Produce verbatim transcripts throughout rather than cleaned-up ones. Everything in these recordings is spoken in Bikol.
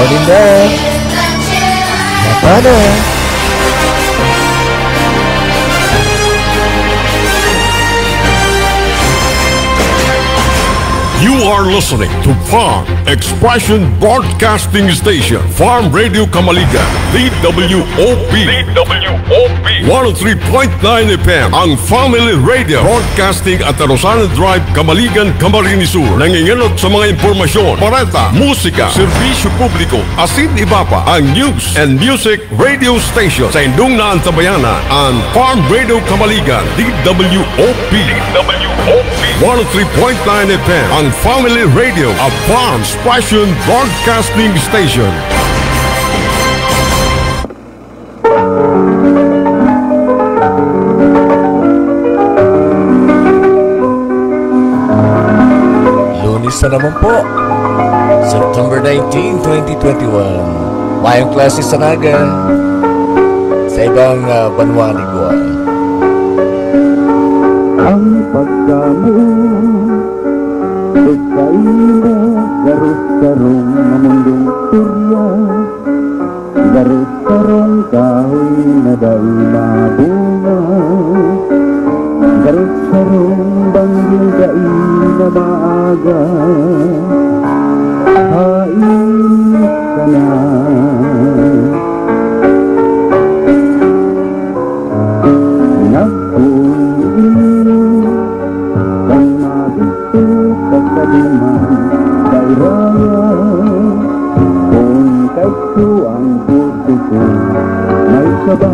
Linda. Natana. You are listening to Farm Expression Broadcasting Station, Farm Radio Kamaligan, D W O P. D W O P. One oh three point nine F M, ang Family Radio, broadcasting at Tarosanan Drive, Kamaligan, Camarines Sur. Nangingenot sa mga impormasyon, bareta, musika, serbisyo publiko, asin iba pa. Ang news and music radio station sa indong naantabayanan, ang Farm Radio Kamaligan, D W O P. D W O P. One oh three point nine F M, ang Family Radio, a Farm Expression Broadcasting Station. Lunes na naman po, September nineteen, twenty twenty-one. Mayong klase sa naga sa ibang, ah, banwa ni Guam. Ang pagkamoot sa imo, garo sarong na mundong istorya, garo sarong kahoy na dai mabunga, garo sarong bangging dai na maaga. Hais ka na. Nagpoon ini kan mabisto ka sa duman, dairaya. Kun kaidto ang puso ko may kaba,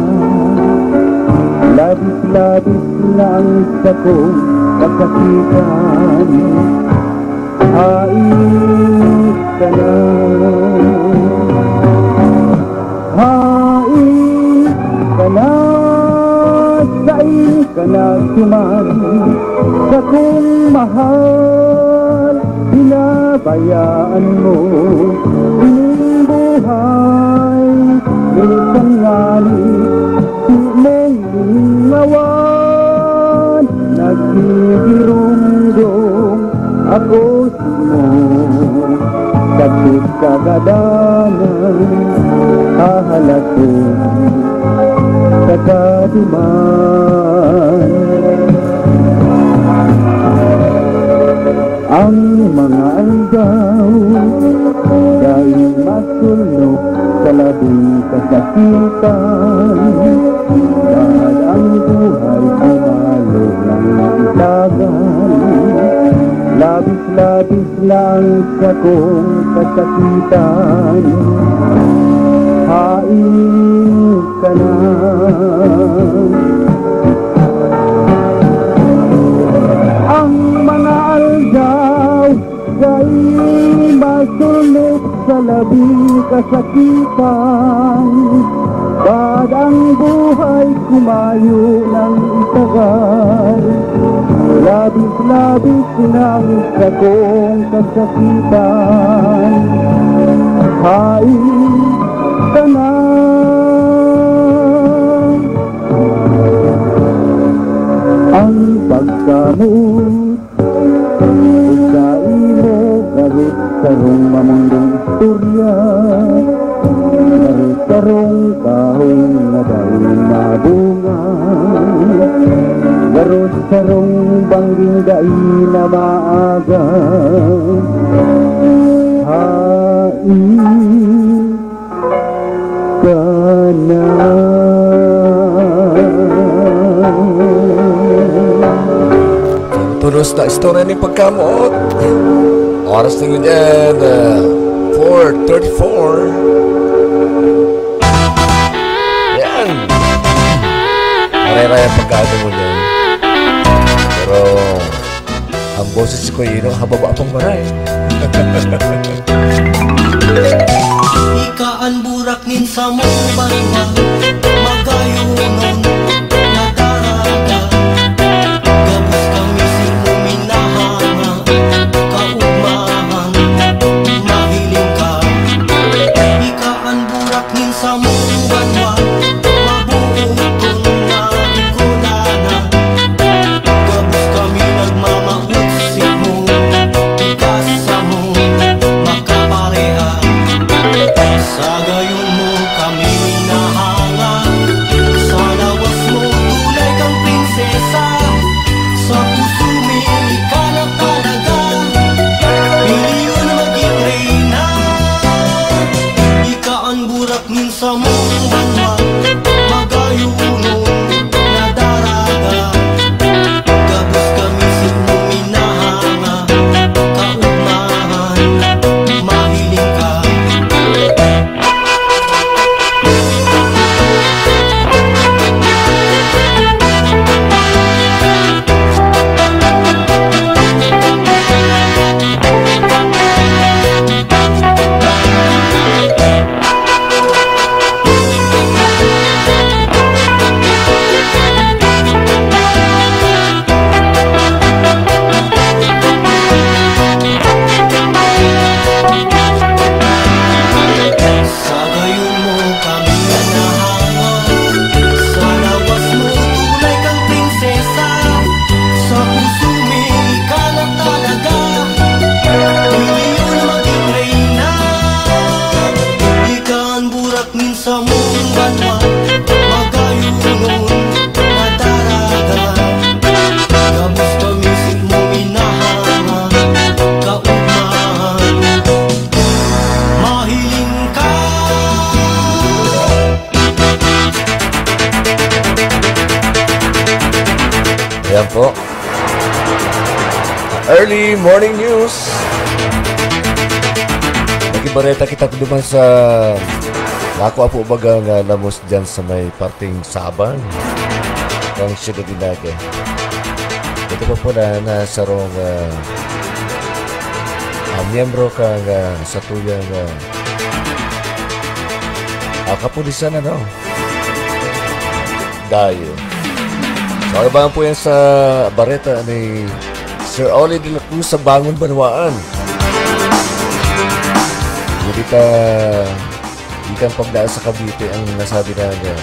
labis-labis na ang sakong kasakitan. Hais ka na. Hais ka na, sain ka na duman, sakong mahal, pinabayaan mo ining buhay. Minsan ngani, di mong iningawan, nagdidurumdom ako simo, sakit kagadanan, hahalason sa kaduman. Ang mga aldaw dai masulnop sa labing kasakitan. Kahit ang buhay ko mayo nang itagal, labis-labis na ang sakong kasakitan. Hais ka na. Ang mga aldaw dai masulnop sa labing kasakitan. Pag ang buhay ko mayo nang itagal, labis-labis na ang sakong kasakitan. Hais ka na. Ang pagkamoot sa imo, garo sarong mamundong istorya, garo sarong kahoy na dai mabunga, garo sarong bangging dai na maaga. Hais ka na. Tulos na istorya ni pagkamoot. Oras na ngunyan, ah, four thirty-four. Yan. Maray-ray ang pagkaano mo dyan. Pero ang boses ko, yun, ang hababa pang maray. Ika an burak nin samong banwa, magayonon na daraga. Gabos kami simo minahanga, kaugmahan, mahiling ka. Ika an burak nin samong banwa, mabuot kun na ikulanan. Gabos kami nagmamawot simo, ika samo makapareha. Yan po. Early morning news. Naging bareta kita duman sa Lako Apo Baga nga lamos dyan sa may parting Sabang ng siyudad ni Naga. Ito po pala na sarong, ah, ah, miyembro kang, ah, satuyang, ah, ah, kapulisan, ano? Dayo. So, abangan po yan sa bareta ni Sir Ollie de la Cruz sa Bangon Banwaan. Hindi ka, hindi ka pagdaan sa Cavite ang nasabi na niya.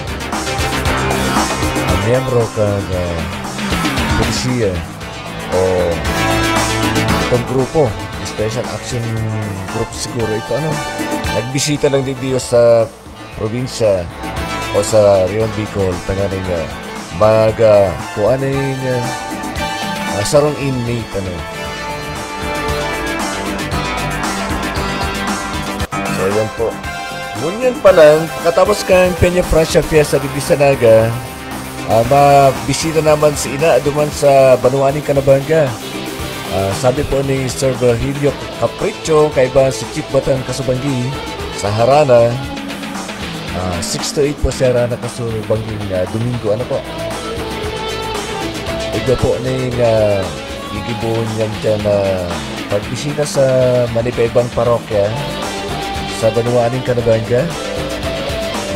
Ang miyembro ka na polisiya o itong grupo, Special Action Group siguro ito, ano? Nagbisita lang din diyo sa probinsya o sa Reon Bicol, tanganing, ah, mag, ah, kung ano yung, ah, ah, sarong inmate, ano. So, yan po. Ngunyan pa lang, pagkatapos kan Peña Francia Fiesta digdi sa Naga, ah, mabisita naman si Ina duman sa banwa ning Canabanga. Ah, sabi po ni Sir Virgilio Capricho, kaiba si Chief Batan Kasubanggi sa Harana, ah, six to eight po si Harana Kasubanggi na Domingo. Ano po? Ito po ning, ah, gigibohon niyan dyan na pagbisita sa manibaybang parokya sa banwa ning Canabanga.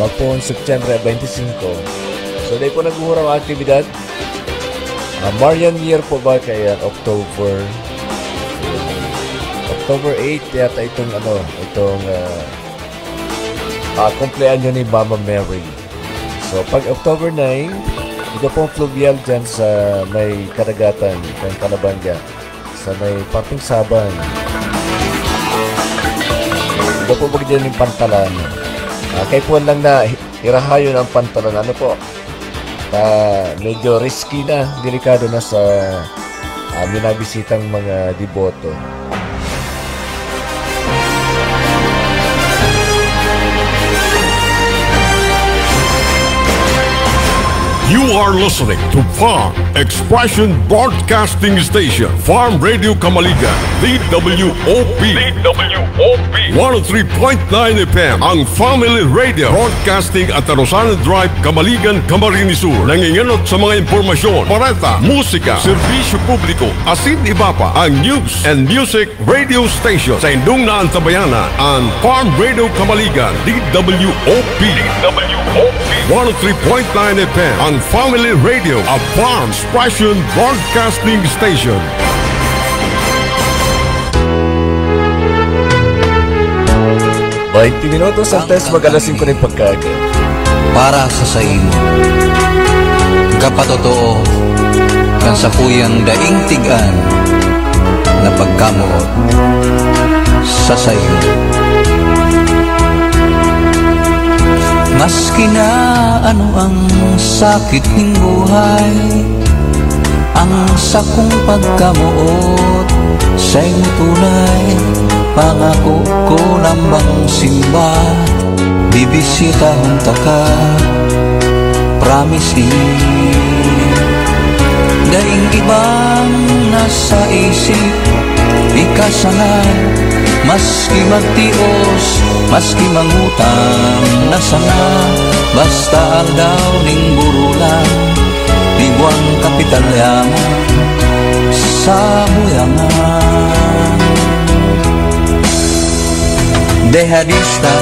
Magpoon September twenty-five. So, dahil po naghuhura ang aktibidad, ah, Marian year po ba kaya October? October eight yata itong ano, itong, ah, ah, kumpleanyo ni Mama Mary. So, pag October nine, ito pong fluvial dyan sa may kadagatan, kan Canabanga, sa may parting Sabang. Ito po ba dyan yung pantalan? Ah, kaipuhan lang na hi-, irahayon ang pantalan. Ano po? Ah, medyo risky na, delikado na sa, ah, minabisitang mga deboto. You are listening to Farm Expression Broadcasting Station, Farm Radio Kamaligan, D W O P. D W O P. one oh three point nine F M, ang Family Radio, broadcasting at Tarosanan Drive, Kamaligan, Camarines Sur. Nangingenot sa mga impormasyon, bareta, musika, serbisyo publiko, asin iba pa. Ang news and music radio station sa indong naantabayanan, ang Farm Radio Kamaligan, D W O P. D W O P. one oh three point nine F M, ang Family Radio, a Farm Expression Broadcasting Station. Bainti minutos antes mag alas singko nin pagkaaga. Para sa saimo, kapatotoo kan sakuyang daing tig-an na pagkamoot sa saimo. Maski na ano ang sakit ning buhay, ang sakong pagkamoot saimo tunay. Pangako ko lambang simba, bibisitahon ta ka. Promise ini. Daing ibang nasa isip, ika sana. Maski magtios, maski mangutang na sana, basta aldaw nin burulan, igwang kapital yaman sa buyangan. Dehadista,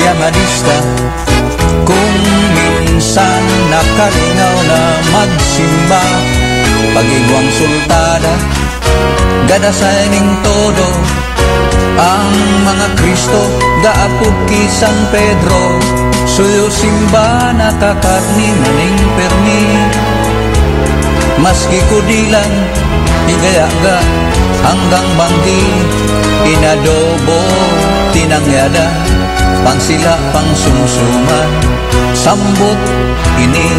yamadista, kung minsan nakalingaw na magsimba, pag-igwang sultada, gadasay ning todo. Ang mga Kristo gaapod ki San Pedro, suyo simba nakakarni na ning permi. Maski kudilan, igayaga, hanggang banggi, inadobo, tinangyada, pansila, pangsumsuman, sambot, ini.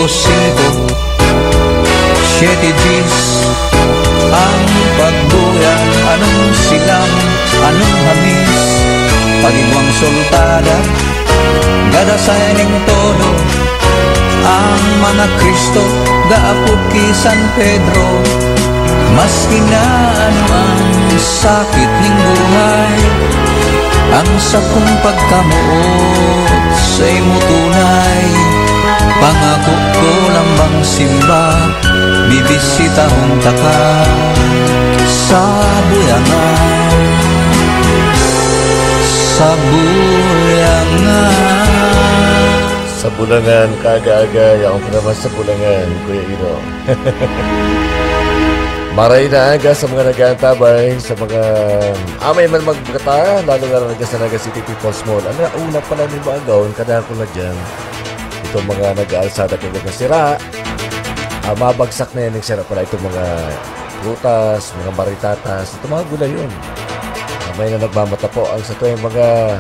Singko, siyete Gs, ang pagbuyang anong silang, anong hamis, pag-igwang sultada, gada sa ining todo, ang mga Kristo, gaapod ki San Pedro, maski na ano ang sakit ning buhay, ang sakong pagkamoot sa imo tunay. Pangako ko lang bang simba, bibisitahon ta ka sa buyangan, sa buyangan. Sa bulangan, kaaga-aga, yaon ka naman sa bulangan, Kuya Ino. Maray na aga sa mga nag-aantabay, sa mga amay man magbata, lalo na nag sa Naga City People's Mall. Ang una pala ni Bagaw, ang kadako na dyan. Itong mga nag-aalsada kay mga sira, ah, mabagsak na yan ng sira pala itong mga prutas, mga maritatas, itong mga gulayon. Ah, may na nagmamata po ang sa tuwing mga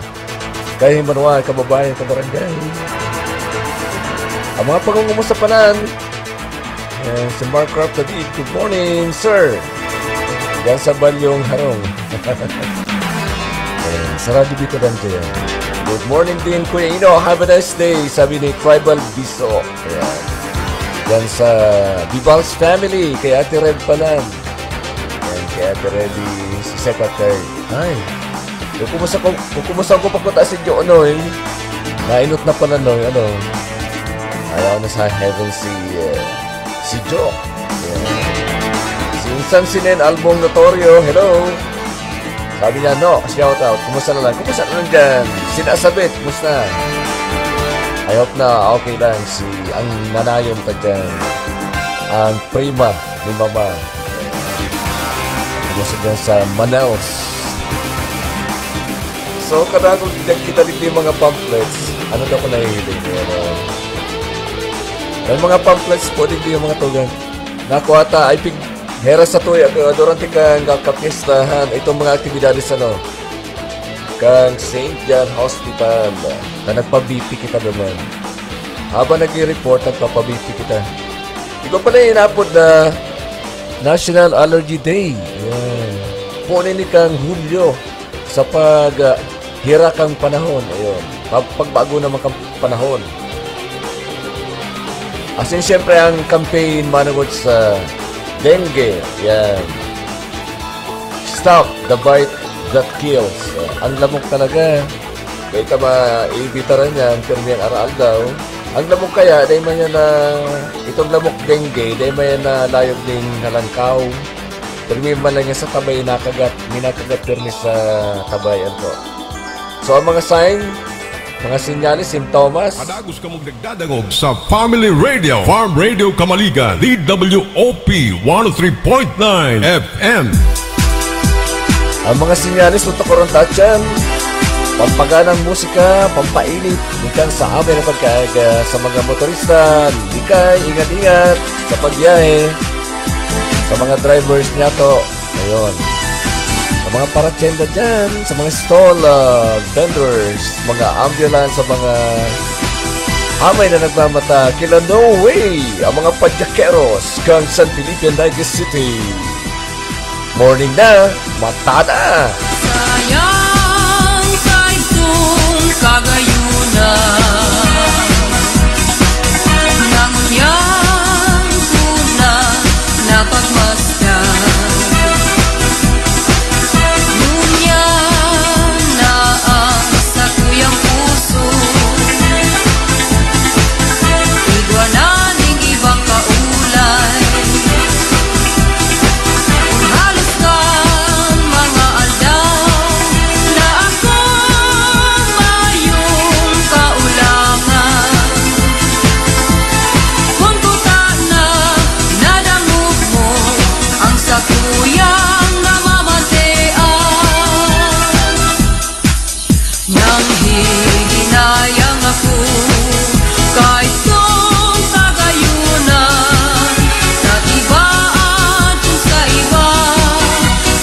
kahimanuan, kababayan, kabarangay. Ang mga pangungumusta panan, eh, si Mark Crop David, good morning, sir. Diyan sa Balyong Harong. Eh, sa Radyo Bicolandia yan. Good morning din, Kuya Ino. Have a nice day, sabi ni Tribal Biso. Ayan. Diyan sa Bibal's family, kay Ate Red palan. Ayan, kay Ate Red, si Secretary. Ay, kung kumusta ko, kung kumusta ko pa po taas si Jo, ano, eh? Nainot na pala, no, ano? Ayaw na sa heaven si, eh, si Jo. Ayan. Si Insan Sinen Albong Notorio, hello. Sabi niya, "No, shout out. Kumusta na lang? Kumusta na lang dyan? Sinasabit, kumusta?" I hope na okay lang si, ang nanayon pa dyan. Ang prima ni Mama. Kumusta dyan sa Manaus? So, kadagog kita dito yung mga pamphlets. Ano daw ko nahihiling? Ano? May mga pamphlets po dito yung mga tugang. Naku ata, ay pig-, hera sa tuya, kaya durante kang kakapiestahan, itong mga aktibidades, ano, kang Saint John Hospital, na nagpa-B P kita naman. Habang nag-report, nagpapa-B P kita. Iba pala yung inapod na National Allergy Day. Yan. Punin ni kang Hulyo sa pag, ah, hira kang panahon. Ayun. Pag-, pagbago naman kang panahon. As in, siyempre, ang campaign manungod sa dengue, yan. Stop the bite that kills. Ang lamok talaga, kaya ka maibitaran yan, pirmi ang aral daw. Ang lamok kaya, dahil man yan na, itong lamok dengue, dahil man yan na layog ning halangkaw. Pirmi man lang yan sa tabay, nakagat, minakagat pirmi sa tabay, ano po. So, ang mga sign, mga sinyales, simptomas. Padagos kamong nagdadangog sa Family Radio, Farm Radio Kamaligan, D W O P one oh three point nine F M. Ang mga sinyales, tutukuran ta dyan. Pampaganang musika, pampainit, ikan sa amay na pagkaag, ah, sa mga motorista, likay, ingat-ingat sa pagbiyahe. Sa mga drivers niya to, ayun. Sa mga paratyenda dyan, sa mga stall, ah, vendors, mga ambulance, sa mga amay na nagmamata, kila no way, ang mga padyakeros kang San Felipe, Antique City. Morning na, mata na! Sayang sa itong kagayunan. Ngunyan ko na napagmasdan. Ngunyan na ang sakuyang puso. Igwa na ning ibang kaulay. Kung halos kan mga aldaw na akong mayong kaulaman. Kun kutana, nadangog mo ang sakuyang namamatean. Nanghihinayang ako kaitong kagayunan, na iba adto sa iba,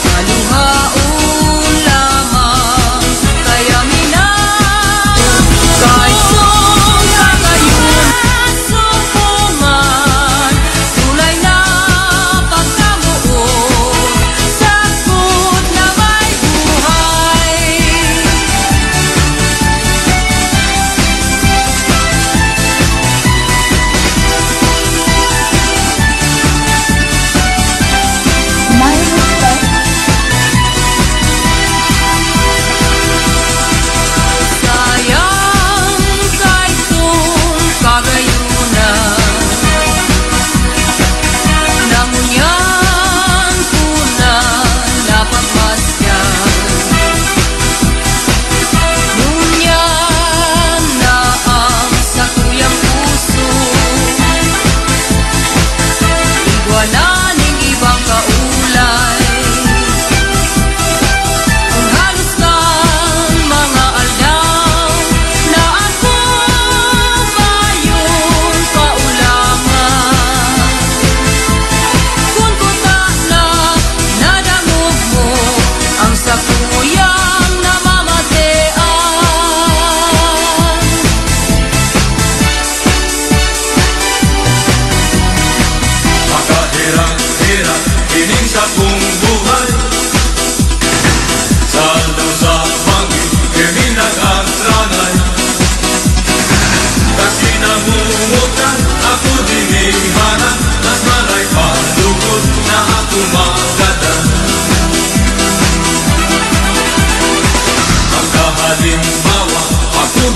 kaluhaon lamang kaya mina. Kaitong kagayunan, suko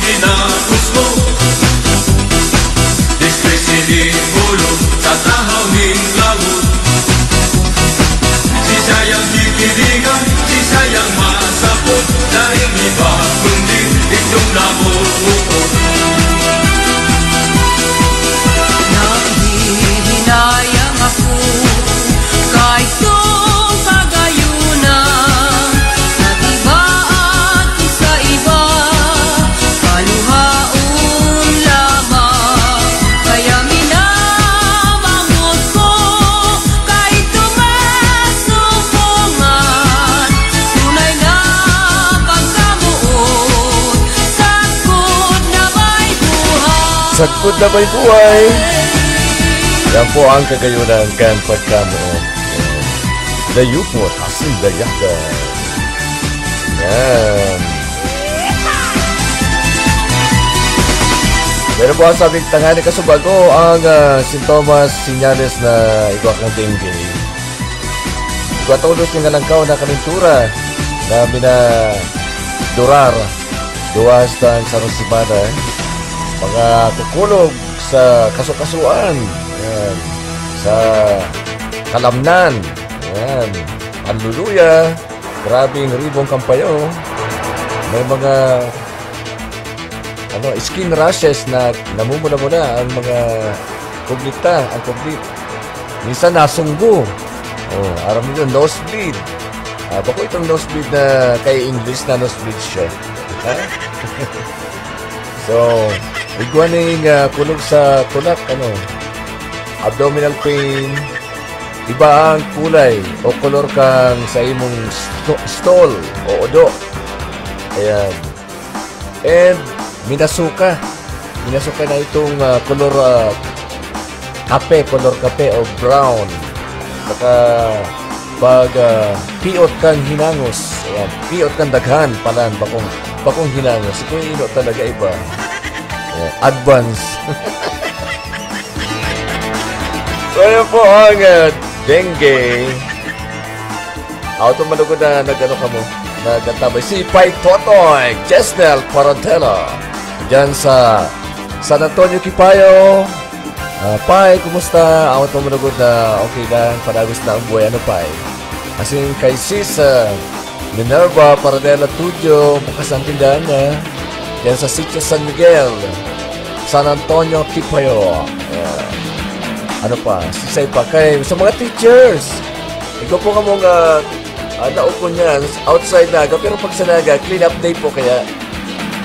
Inagos mo, despresyo ni bulong sa tahaw nin lawot. Sisayang kikirigan, sisayang masapot, dahil iba kundi itong nabubuo. Nanghihinayang ako kay tong kagayunan, nag-iba at sa iba, paluhaon lamang. Kaya minamangkot ko kay tumasubong at tunay na pagkamuot, sagkod na may buhay. Sagkod na may buhay. Yan po ang kagayunan kan pagkamuot. Dayupot asin dayakan. Yan. Pero po, sabi, tanganing kasubago ang, ah, sintomas, senyales na igwa kang dengue. Igwa todos nin nalangkaw na kalentura na minadurar duwas tan sarong semana. Mga kukulog sa kasukasuan. Yan. Sa kalamnan. Yan. Panluluya. Grabeng ribong kampayo. May mga, ano, skin rashes na namumula-mula ang mga kuglita, ang kuglit. Minsan nasunggo. Oh, aram niyo, nosebleed. Ah, bako itong nosebleed na kay English na nosebleed siya. Ha? So, igwa ning, ah, kulog sa tulak, ano, abdominal pain, iba ang kulay o kolor kan sa imong sto-, stool o udo. Ayan. And minasuka. Minasuka na itong, ah, kolor, ah, kape, kolor kape o brown. Saka pag, ah, piot kang hinangos. Ayan. Piot kang daghan, palan, bakong, bakong hinangos. Kung ino talaga iba. Oh, advance. So, yun po ang, ah, dengue. Auto malugod na nag-ano kamo, nagtatabay. Si Pay Totoy, Chesnel Parantela. Diyan sa San Antonio, Kipayo. Ah, Pay, kumusta? Auto malugod na okay lang. Padagos na ang buhay. Ano, Pay? Asin kay Sis, ah, Minerva Paradela Tudyo, bukas ang tindahan niya. Diyan sa Sitio San Miguel, San Antonio, Kipayo. Ah, ano pa? Sisay pa kay sa mga teachers. Igwa po kamong, ah, ah, naog ko niyan, outside na aga, pero pag sa naga, clean up day po, kaya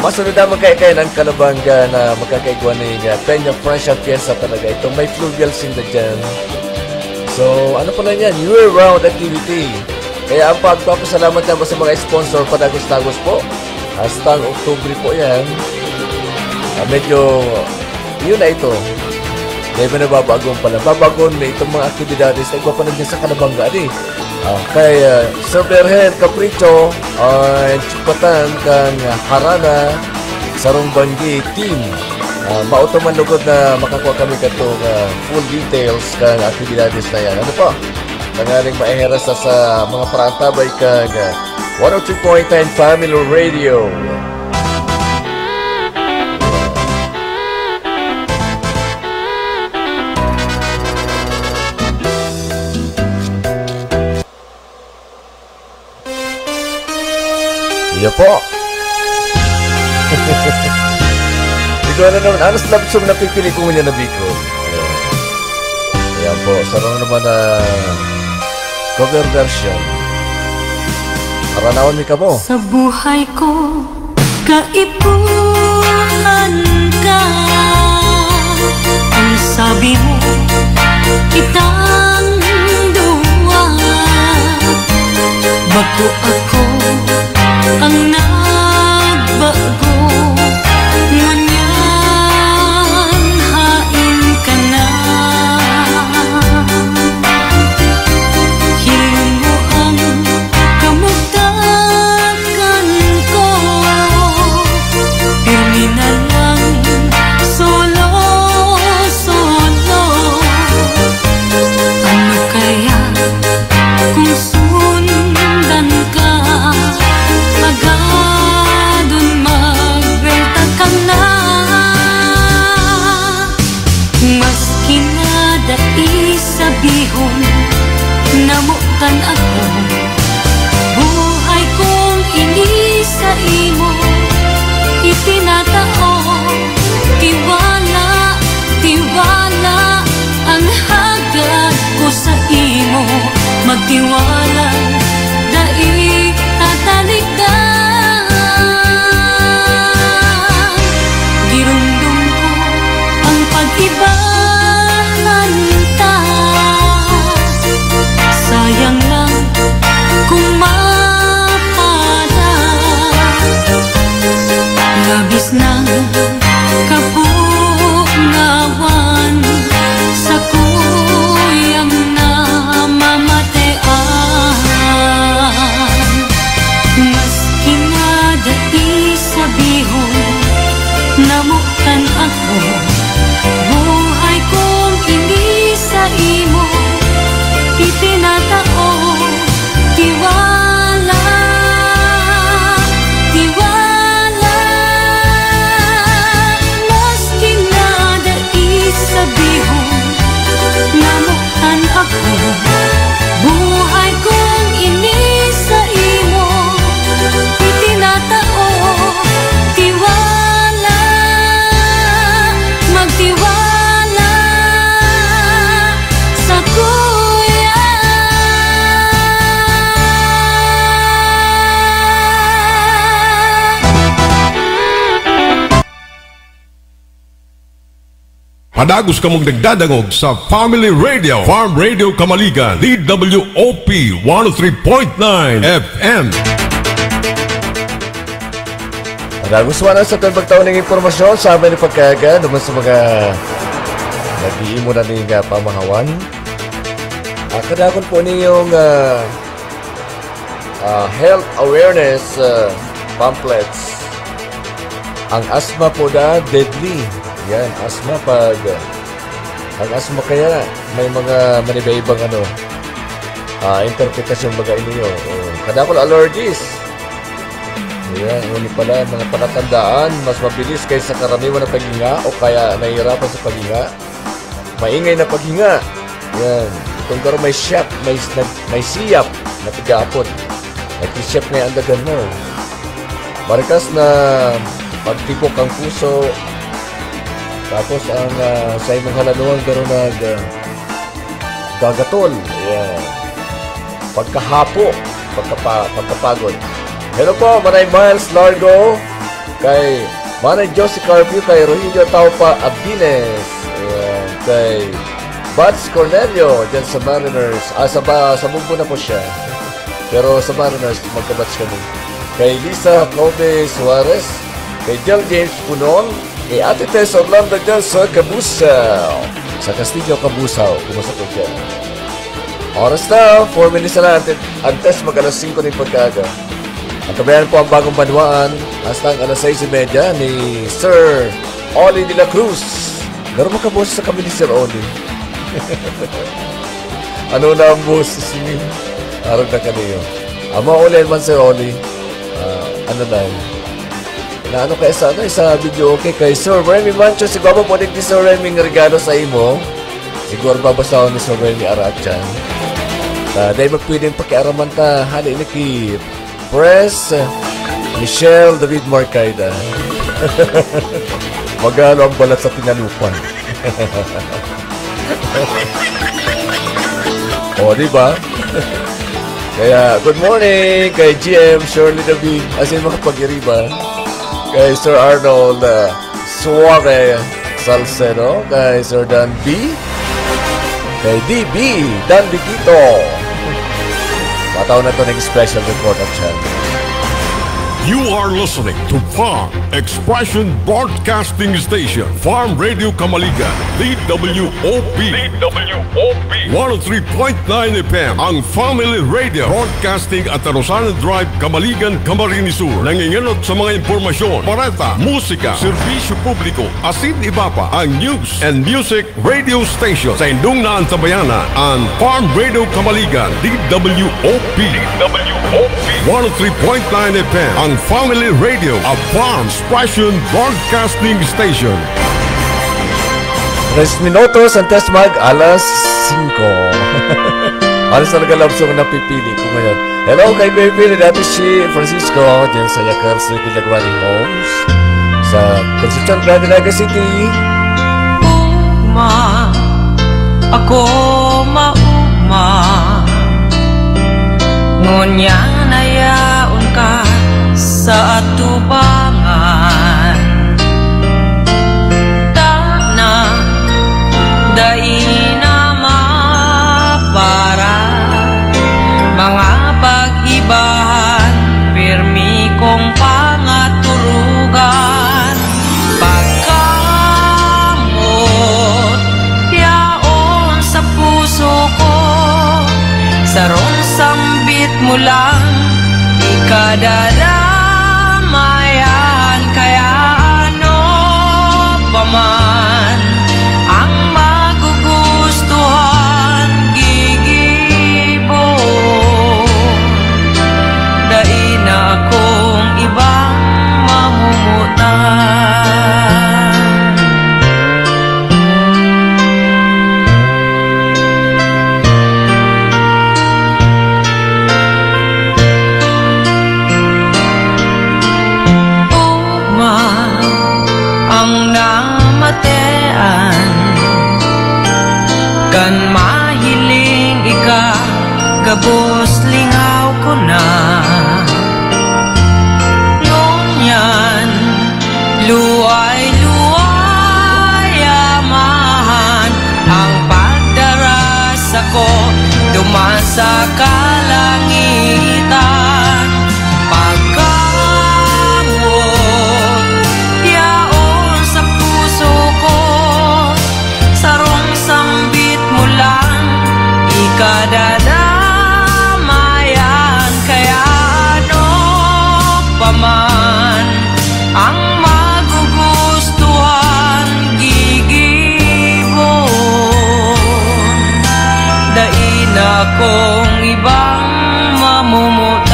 masunod naman kayo, kayo ng Kalabanga na magkakaigwa ni, ah, Peña Francia Fiesta talaga. Itong may fluvial sinda dyan. So, ano pala yan? Year-round activity. Kaya ang pagpapasalamat naman sa mga sponsor, padagos-dagos po. Hastang Oktubre po yan. Ah, medyo, yun na ito. Dahil may nababagon pala. Babagon na itong mga aktibidades na igwa pa na dyan sa Kalabanga, di? Ah, kay, ah, Sir Berhen Capricho, ah, Chupatan kan Harana, Sarong Banggi Team. Ah, mao to man lugod na makakuha kami katong, ah, full details kan aktibidades na yan. Ano po? Tanganing maihera sa, sa mga parantabay kan, ah, one oh two point nine Family Radio. Iyo po. Ito na naman, anos love song na pipili ko ngunyan na Biko. Ayan po, sarong naman na cover version. Aranawan mi kamo. Sa buhay ko, kaipuhan ka. Ang sabi mo, kitang duwa. Bako ako ang nagbago, ngunyan hain ka na. Hiling mo ang kamugtakan ko, pirmi na lang solo, solo. Ano kaya kung sundan ka, aga Iwanan, dai tatalikdan. Giromdom ko ang pag-iba nanta. Sayang lang kung mapadan. Labis nang kapungawan sakuyang namamatean. Maski na dai sabihon, namotan ako. Buhay kong ini sa imo itinatao. Tiwala, tiwala. Maski na dai sabihon, namotan ako. Buhay kong ini sa imo itinatao. Tiwala, magtiwala sakuya. Padagos kamong nagdadangog sa Family Radio, Farm Radio Kamaligan, D W O P one oh three point nine F M. Padagos man sa atong pagtao ning impormasyon sa amin ni pagkayagan naman sa mga nag-iimo na ning, ah, pamahawan. Ah, kadakon po ninyong, ah, ah, health awareness, ah, pamphlets. Ang asthma po da, deadly. Yan, asthma pag, ah, ang asthma kaya may mga maniba-ibang ano, ah, interpretasyon baga ininyo. Oh, kadakol allergies. Ayan, ngunit pala, mga palatandaan, mas mabilis kaysa karaniwan na paghinga o kaya nahihirapan sa paghinga. Maingay na paghinga. Yan. Itong garo may siyap, may, may siyap na tigapon. May siyap na yung andagan mo. Marikas na pagtibok ang puso. Tapos ang, ah, sa imong halanuhan, garo nag, ah, gagatol. Yan. Pagkahapo, pagkapa-, pagkapagod. Hello po, Manay Miles Largo, kay Manay Josie Carpio, kay Rogelio Taupa Abines, ayan, kay Bats Cornelio, dyan sa Mariners. Ah, sa ba-, sa Bugbo na po siya. Pero sa Mariners, magka-batch kami. Kay Lisa Kobe Suarez, kay Jel James Punon, kay Ate Tess Orlando dyan sa Cabusao. Sa Castillo, Cabusao. Kumusta po siya? Oras na, four minutes na lang. Ante-, antes mag alas singko ng pagkaaga. Antabayan po ang bagong banwaan hasta ang alas sais y media ni Sir Ollie de la Cruz. Pero makaboses sa kami ni Sir Ollie. Ano na ang boses ni? Arog na kaniyo. Ama, Ollie, man, Sir Ollie. Ah, ano na yun? Na ano kaya sa, ano, sa video, okay, kay Sir Remy Mancho, siguro po din ni Sir Remy ang regalo sa imo. Siguro babasahon ni Sir Remy Arachan. Ah, dahil magpwedeng pakiaraman ta, hali ni ki Pres, Michelle David Marcaida. Magalo ang balat sa tinalupan. O, di ba? Kaya, good morning kay G M Shirley David, as in, mga pag-iriba. Kay Sir Arnold, ah, Suave Salcedo, kay Sir Dan B, kay D B, Dan Bitito. Mataw na to ng special report at siya. You are listening to Farm Expression Broadcasting Station, Farm Radio Kamaligan, D W O P. D W O P. One oh three point nine F M, ang Family Radio, broadcasting at Tarosanan Drive, Kamaligan, Camarines Sur. Nangingenot sa mga impormasyon, bareta, musika, serbisyo publiko, asin iba pa. Ang news and music radio station sa indong naantabayanan, ang Farm Radio Kamaligan, D W O P. D W O P. One oh three point nine F M, ang Family Radio, a Farm Expression Broadcasting Station. Tres minutos antes mag alas singko. Alas talaga love song na pipili ko ngayon. Hello kay Baby ni Dati Shi Francisco, dyan sa Yacal City, Laguani Homes, sa Concepcion Grande, Naga City. Uma, ako mauma. Ngunyan na yaon ka sa atubangan. Tana, dai na mapara. Mga pag-ibahan, pirmi kong pangaturugan. Pagkamot, yaon sa puso ko, sarong sambit mo lang, ikadadamayan. Kaya ano pa man ang magugustuhan, gigibo. Dai na akong ibang mamumutan. Ugma ang namatean, kan mahiling ika, gabos lingaw ko na. Ngunyan, luway-luway amahan ang pagdaras ako duman sa kalangitan. Pagkamot yaon sa puso ko, sarong sambit mo lang, ikadadamayan. Kaya ano pa man ang magugustuhan, gigibo. Dai na akong ibang mamumutan.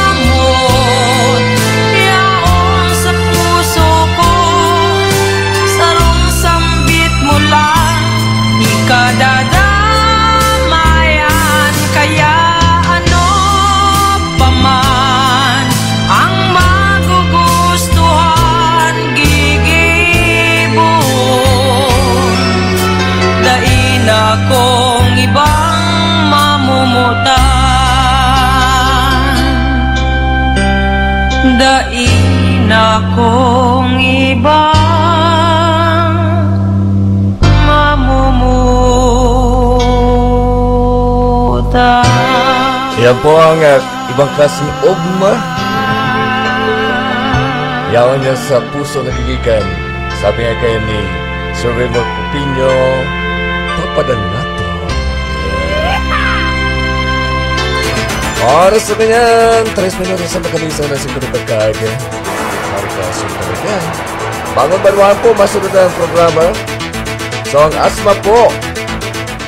Pagkamot yaon sa puso ko, sarong sambit mo lang, ikadadamayan. Kaya ano pa man ang magugustuhan, gigibo. Dai na akong ibang mamumutan. Dai na akong ibang mamumutan. Yan po ang, ah, ibang klaseng ugma. Yaon niya sa puso nagigikan. Sabi nga kaya ni Sir Raymond Pupinyo, "Papadan nato." Oras na ganyan, tres minutos sa makalisaw na siguro pagkaag. Marika, so talaga. Bangon Banwaan po, masunod ang programa. So, ang asma po,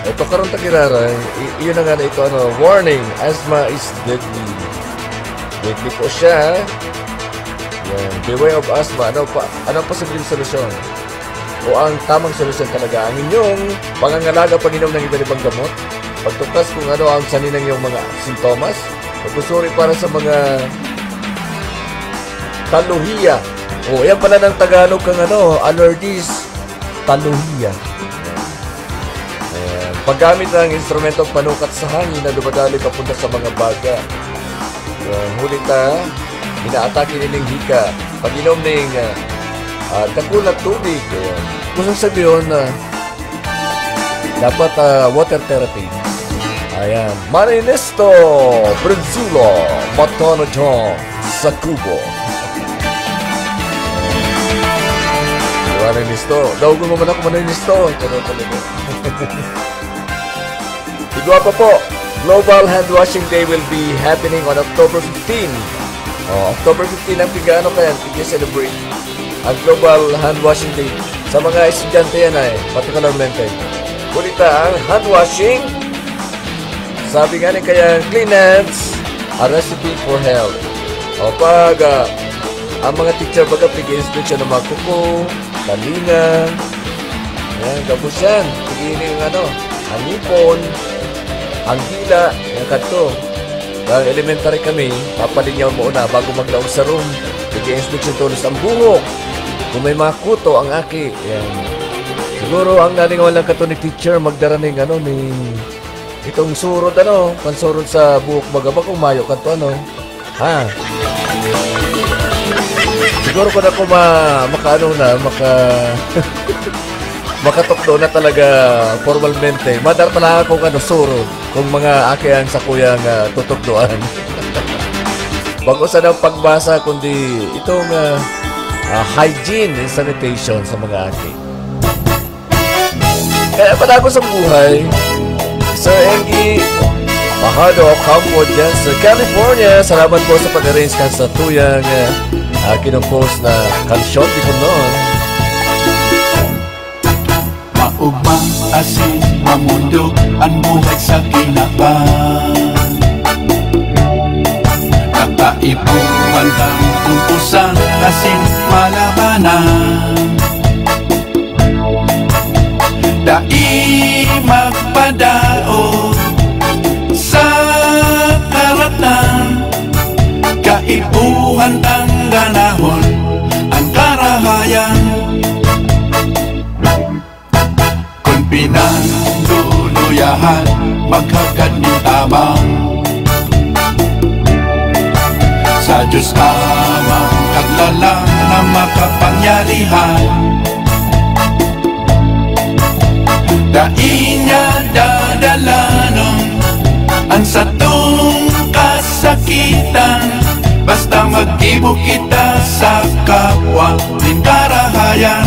ito karon ta giraray, i-, iyon na nga na ito, ano, warning, asthma is deadly. Deadly po siya. Yan. Beware of asthma. Ano pa, ano ang posibleng solusyon? O ang tamang solusyon talaga? Ang inyong pangangalaga, pag-inom ng iba-ibang gamot, pagtukas kung ano ang sanhi ng iyong mga sintomas, pagsusuri para sa mga taluhiya. O, yan pala ng Tagalog kang ano, allergies. Taluhiya. Ayan. Paggamit ng instrumentong panukat sa hangin na dumadaloy papunta sa mga baga. Ayan. Huli ta, inaatake nining hika. Pag-inom ning, ah, ah, dakul na tubig. Ayan. Kung sasabihin na dapat, ah, water therapy. Ayan. Maninisto, Brazilo, Matano John. Sa kubo. Wala ni Nisto. Daogon mo man ako, Manoy Nisto. Ito daw talaga. Igwa pa po, Global Hand Washing Day will be happening on October fifteen. Oh, October fifteen ang pigaano kaya, pig-celebrate ang Global Hand Washing Day. Sa mga estudyante yan ay, particularmente. Kulita ang hand washing. Sabi nga ni kaya, cleanliness, a recipe for health. O pag, ah, ang mga teacher baga pig-inspeksyon ng mga kuko, talinga, yan, gabos yan. Pag-iiling ang ano, ang ngipon, ang dila, yan kadto. Kaya elementary kami, papalinyaw mo una bago maglaog sa room. Pig-inspeksyon tolos ang buhok. Kung may mga kuto ang aki, yan. Siguro ang nalingawan lang kato ni teacher, magdara ning ano, ning itong surod, ano, pansurod sa buhok baga ba kung mayo kadto, ano? Ha? Siguro kung ako ma-, makaano na, maka-, makatukdo na talaga formalmente, madara talaga akong ano, surod, kung mga aki ang sakuyang, ah, tutukdoan. Bako sana pagbasa, kundi itong, ah, ah, hygiene and sanitation sa mga aki. Kaya padagos ang buhay. Sir Engie Fajardo Ocampo dyan sa California. Salamat po sa pag-arrange kan sa tuyang, ah, ah, kinompose na kansyon di ko noon. Maugma, asin, mamundo, an buhay sa kinaban. Nakaipuhan kang tumpusan, asin, malabanan. Dai magpadaog sa karatan, kaipuhan tang ganahon an karahayan. Kun pinanluluyahan, maghagad nin tabang sa Diyos Amang Kaglalang na makapangyarihan. Dai niya dadalanon an satong kasakitan, basta maggibo kita sa kapwa nin karahayan.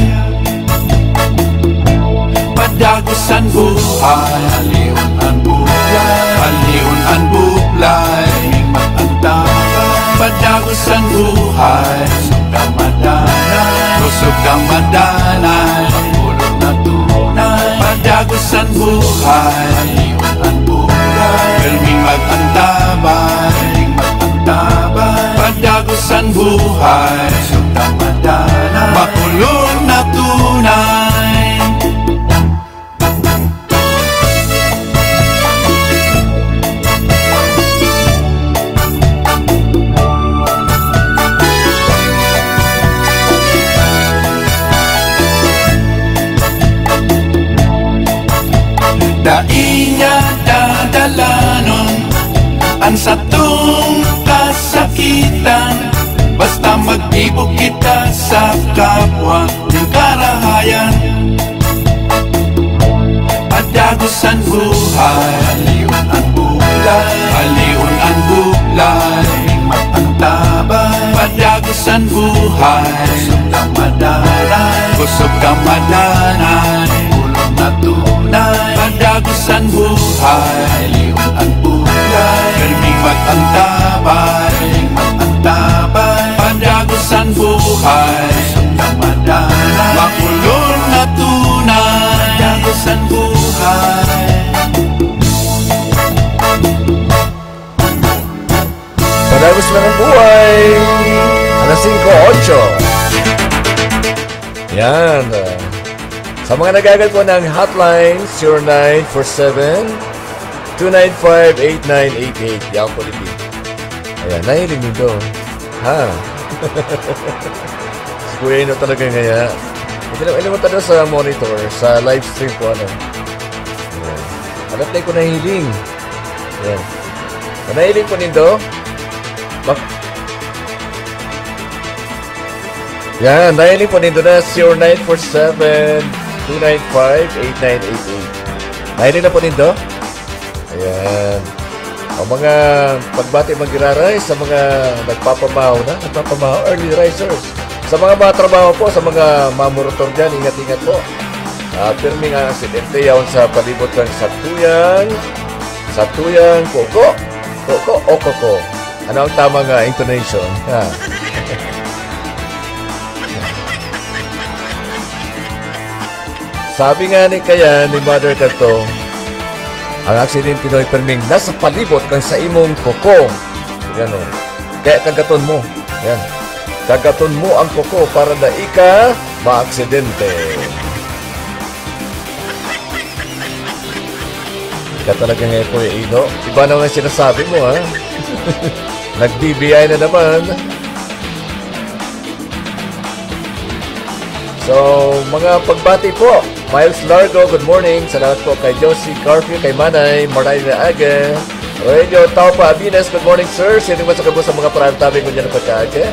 Padagos an buhay, halion an buhay, halion an buhay, himmat an tabang. Padagos an buhay, kusog ka madanay, kusog ka madanay, makulog na tunay. Padagos an buhay, halion an buhay, pirming mag-antabay, pirming mag-antabay. Padagos an buhay, kusog ka madanay, makulog na tunay. Dai niya dadalanon an satong kasakitan, basta maggibo kita sa kapwa nin karahayan. Padagos an buhay, halion an buhay, halion an buhay, himmat an tabang. Padagos an buhay, kusog ka madanay, kusog ka madanay, kulog na tunay. Padagos an buhay, halion an buhay, pirming mag-antabay, pirming mag-antabay. Padagos an buhay, kusog ka madanay, makulog na tunay. Padagos an buhay. Padagos lang ang buhay. Alas singko otso. Yan, ah. Sa mga nagagad po ng hotline, zero nine four seven, two nine five, eight nine eight eight. Yan po, Liti. Ayan, nahiling nindo. Ha? Si Kuya Ino talaga ngaya. Ito na, alam mo, tayo sa monitor, sa live stream po, ano. Ayan. Alam tayo kung nahiling. Ayan. Kung nahiling po nindo, bak-, yan, nahiling po nindo na zero nine four seven, two nine five, eight nine eight eight. Nahiling na po nindo? Ayan. Ang mga pagbati mag-iraray sa mga nagpapamahaw na, nagpapamahaw, early risers. Sa mga, mga trabaho po, sa mga mamorotor dyan, ingat-ingat po. Ah, pirmi nga ang silente yaon sa palibot kan satuyang, satuyang koko. Koko o koko? Ano ang tamang, ah, intonation? Ha? Sabi nga ni kaya ni Mother Kato, Ang aksidente daw ay perming nasa palibot kan sa imong kuko. Yan o. Kaya kagaton mo. Yan. Kagaton mo ang kuko para dai ka maaksidente. Ika talaga nga, Kuya Ino. Iba naman ang sinasabi mo, ha? Nag-B B I na naman. So, mga pagbati po. Miles Largo, good morning. Salamat po kay Josie Carpio, kay Manay, maray na aga. Radio Taupa Abines, good morning, sir. Sino man sa kabos sa mga prime time ko dyan na pagkaaga?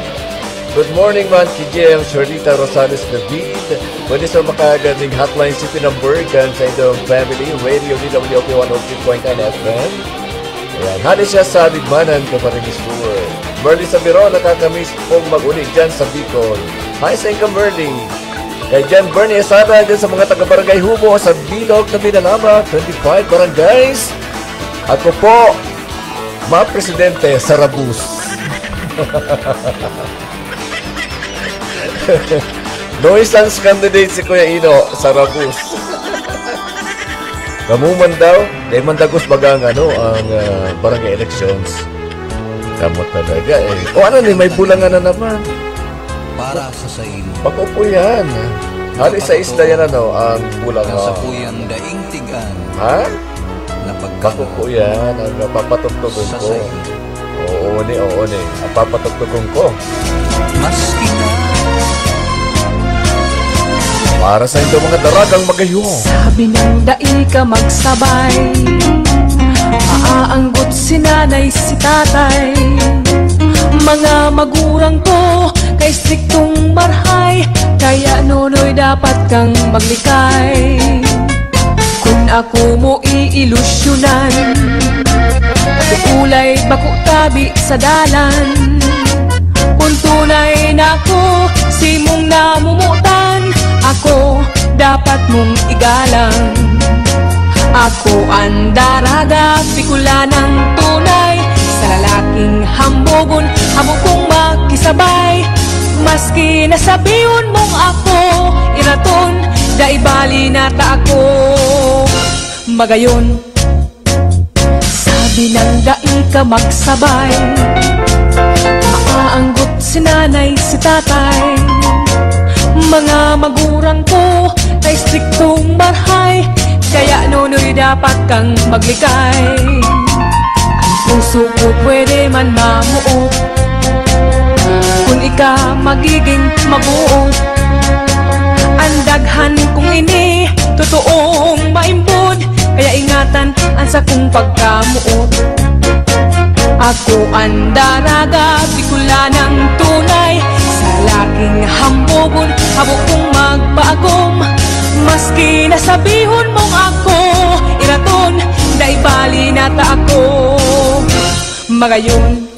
Good morning man, K J M, Sherlita Rosales David. Pwede sa makaganing hotline city number kan sa inyong family, Radio D W P one oh three point nine F M. Ayan, hali siya sa Bigmanan, Camarines Sur. Merly Sabiro, nakakamiss pong mag-uli dyan sa Bicol. Hi sa inyo, Merly. Kay Jan Bernie Esada, dyan sa mga taga-barangay Hubo, sa Bilog na Binalama, twenty-five barangays. Ako po, mga presidente, Sarabus. Nuisance candidate si Kuya Ino, Sarabus. Kamo man daw, dai man dagos baga ang ano, ang, ah, barangay elections. Kamo talaga eh. O ano ni, may bulangan na naman. Para sa saimo. Bako po yan. Hali sa isda yan ano, ang bulangan. Nasa puyang daing tigan. Ha? Bako po yan, ang napapatugtugon ko. Oo ni, oo ni. Ang papatugtugon ko. Maski na. Para sa indo mga daragang magayo. Sabi nang dai ka magsabay. Maaanggot si nanay, si tatay. Mga magurang ko, kay striktong marhay. Kaya nunoy dapat kang maglikay. Kun ako mo iilusyonan, ulay bako tabi sa dalan. Kun tunay na ako, simong namumutan, ako dapat mong igalang. Ako ang daraga, Bicolanang tunay, sa lalaking hambogon, habo kong makisabay. Maski nasabihon mong ako iraton, dai bali na ta ako magayon. Sabi nang dai ka magsabay, maaanggot si nanay, si tatay. Mga magurang ko, kay striktong marhay, kaya nunoy dapat kang maglikay. Ang puso ko pwede man mamuot, kun ika magiging mabuot. Ang daghan kong ini, totoong maimbod, kaya ingatan ang sakong pagkamuot. Ako ang daraga, Bicolanang tunay, sa lalaking hambogon, habo kong magpaagom. Maski nasabihon mong ako iraton, dai bali na ta ako magayon.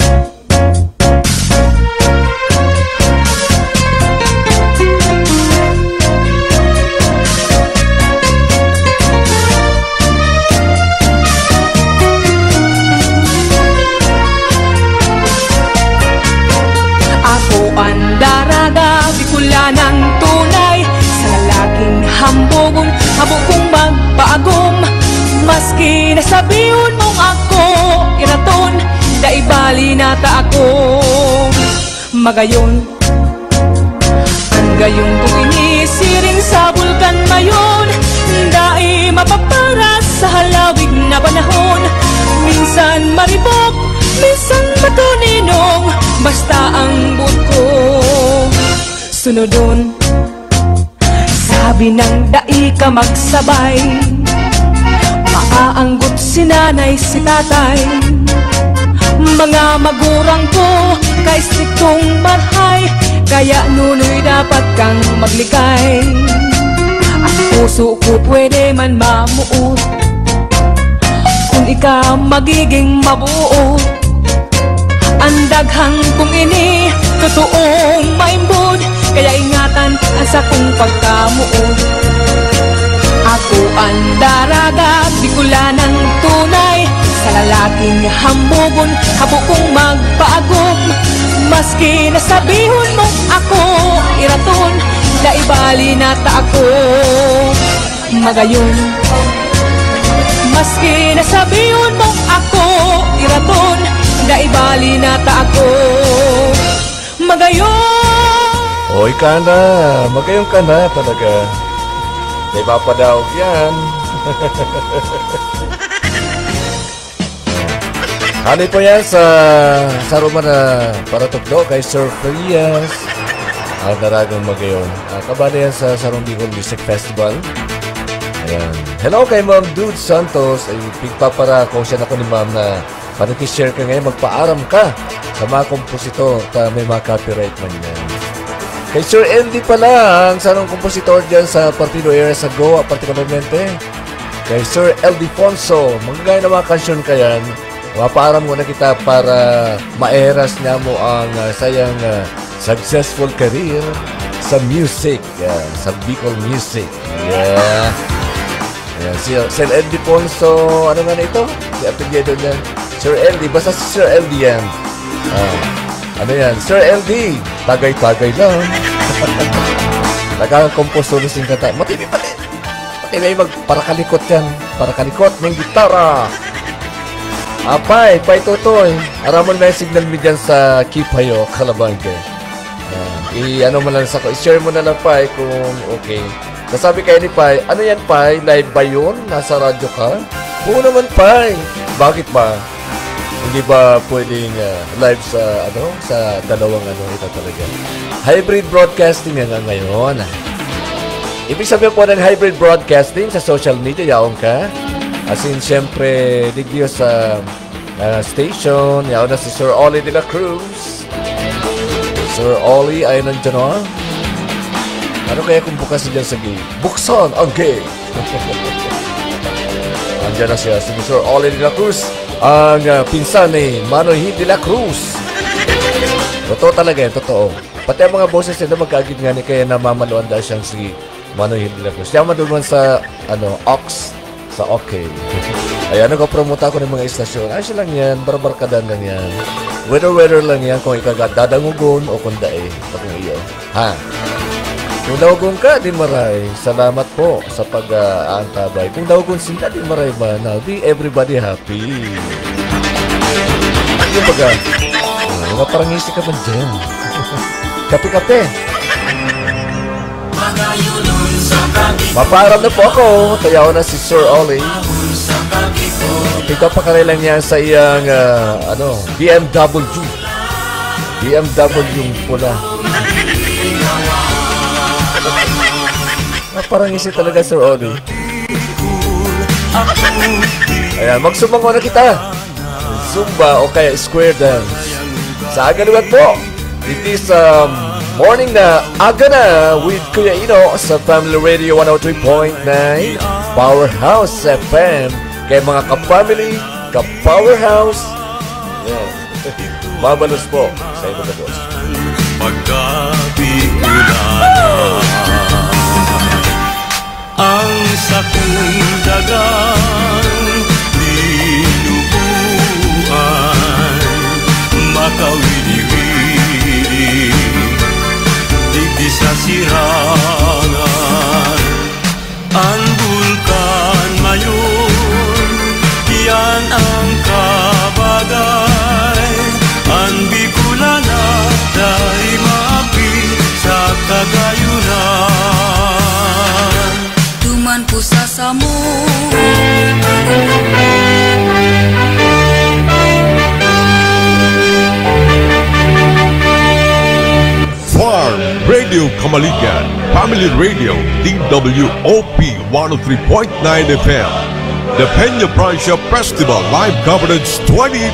Ako ang daraga, Bicolanang tunay, sa lalaking hambogon, habo kong magpaagom. Maski nasabihon mong ako iraton, dai bali na ta ako magayon. Ang gayong kong ini siring sa Bulkan Mayon, dai mapaparas sa halawig na panahon. Minsan maribok, minsan matuninong, basta ang boot ko sunodon. Sabi nang dai ka magsabay, maaanggot si nanay, si tatay. Mga magurang ko, kay striktong marhay, kaya nunoy dapat kang maglikay. Ang puso ko pwede man mamuot, kun ika magiging mabuot. Ang daghang kong ini, totoong maimbod, kaya ingatan ang sakong pagkamuot. Ako ang daraga, Bicolanang tunay, sa lalaking hambogon, habo kong magpaagom. Maski nasabihon mong ako iraton, dai bali na ta ako magayon. Maski nasabihon mong ako iraton, dai bali na ta ako magayon. Oy ka na, magayon ka na talaga. May papadaog yan. Hali po yan sa saruma na paratukdo kay Sir Frias. Ang Daragang Magayon. Ah, kabali yan sa Sarong Bicol Music Festival. Ayan. Hello kay Ma'am Dude Santos. Ay, pigpaparako siya na ko ni Ma'am na pakishare ka ngayon, magpaaram ka sa mga kompositor ta may mga copyright man yan. Kay Sir L D pala, ang sarong kompositor dyan sa Partido Area sa Goa, partikularmente. Kay Sir L D Fonso, magagay na mga kansyon ka yan. Mapaaram muna kita para maeras niya mo ang ah, sayang ah, successful career sa music, ah, sa Bicol music. Yeah. Ayan, si Sir L D Ponso, ano nga na ito? Si apelyido niya. Sir L D, basta si Sir L D yan. Ah, ano yan? Sir L D, tagay-tagay lang. Nagkakakomposo na sing kanta. Matindi pati. Pati may magparakalikot yan. Parakalikot ng gitara. Apay, pay Totoy. Aramon may signal mi dyan sa Kipayo, Calabangga. Ah, i-ano mo lang sa i-share mo na lang, pay, kung okay. Nasabi kayo ni Pay, "Ano yan, Pay? Live ba yun? Nasa radyo ka?" "Oo naman, Pay." "Bakit ba? Hindi ba pwedeng ah, live sa, ano, sa dalawang ano ito talaga?" Hybrid broadcasting nga ngayon. Ibig sabihin po ng hybrid broadcasting sa social media, yaon ka. As in, siyempre, digdiyo sa ah, station, yaon na si Sir Ollie de la Cruz. Sir Ollie, ay nandiyan na. Ano kaya kung bukas dyan sa gate? Buksan ang gate! Andiyan na siya, si Sir Ollie de la Cruz, ang ah, pinsan ni Manoy Hit de la Cruz. Totoo talaga yan, totoo. Pati ang mga boses nila magkaagid nga ni kaya namamaluan dahil siyang si Manoy Hit de la Cruz. Siya maduman sa, ano, Ox. Sa okay. Ayan, nagpapromote ako ng mga istasyon. Ay, siya lang yan. Barbarkadan lang yan. Weather-weather lang yan kung ikaga dadangugon o kung dae. Pag iyo. Ha? Kung dawagon ka, di maray. Salamat po sa pag-aantabay. Kung dawagon sila, di maray ba? Now, di everybody happy. Yung baga, oh, parang isip ka man dyan. Kape-kape. Mapaaram na po ako. Tayaw na si Sir Ollie. Ito pa kanila niya sa iyang ah, ano, B M W. B M W yung pula. Ah, parang isi talaga, Sir Ollie. Ayan, magsumango na kita. Zumba o kaya square dance. Sa aga liwat po, it is um, morning na aga na with Kuya Ino sa Family Radio one oh three point nine Powerhouse F M. Kay mga ka-family, ka-powerhouse, yeah. Mabalos po sa iba ka boss. Pagkabi ko na ang sakong dagang binubuan, makawili-wili digdi sa sirangan. Ang bulkan mayon, iyan ang kabagay. Ang Bicolana dai maapi sa kagayunan. Duman po sa samo. Farm Radio Kamaligan, Family Radio, D W O P one oh three point nine F M. The Peña Francia Festival Live Coverage twenty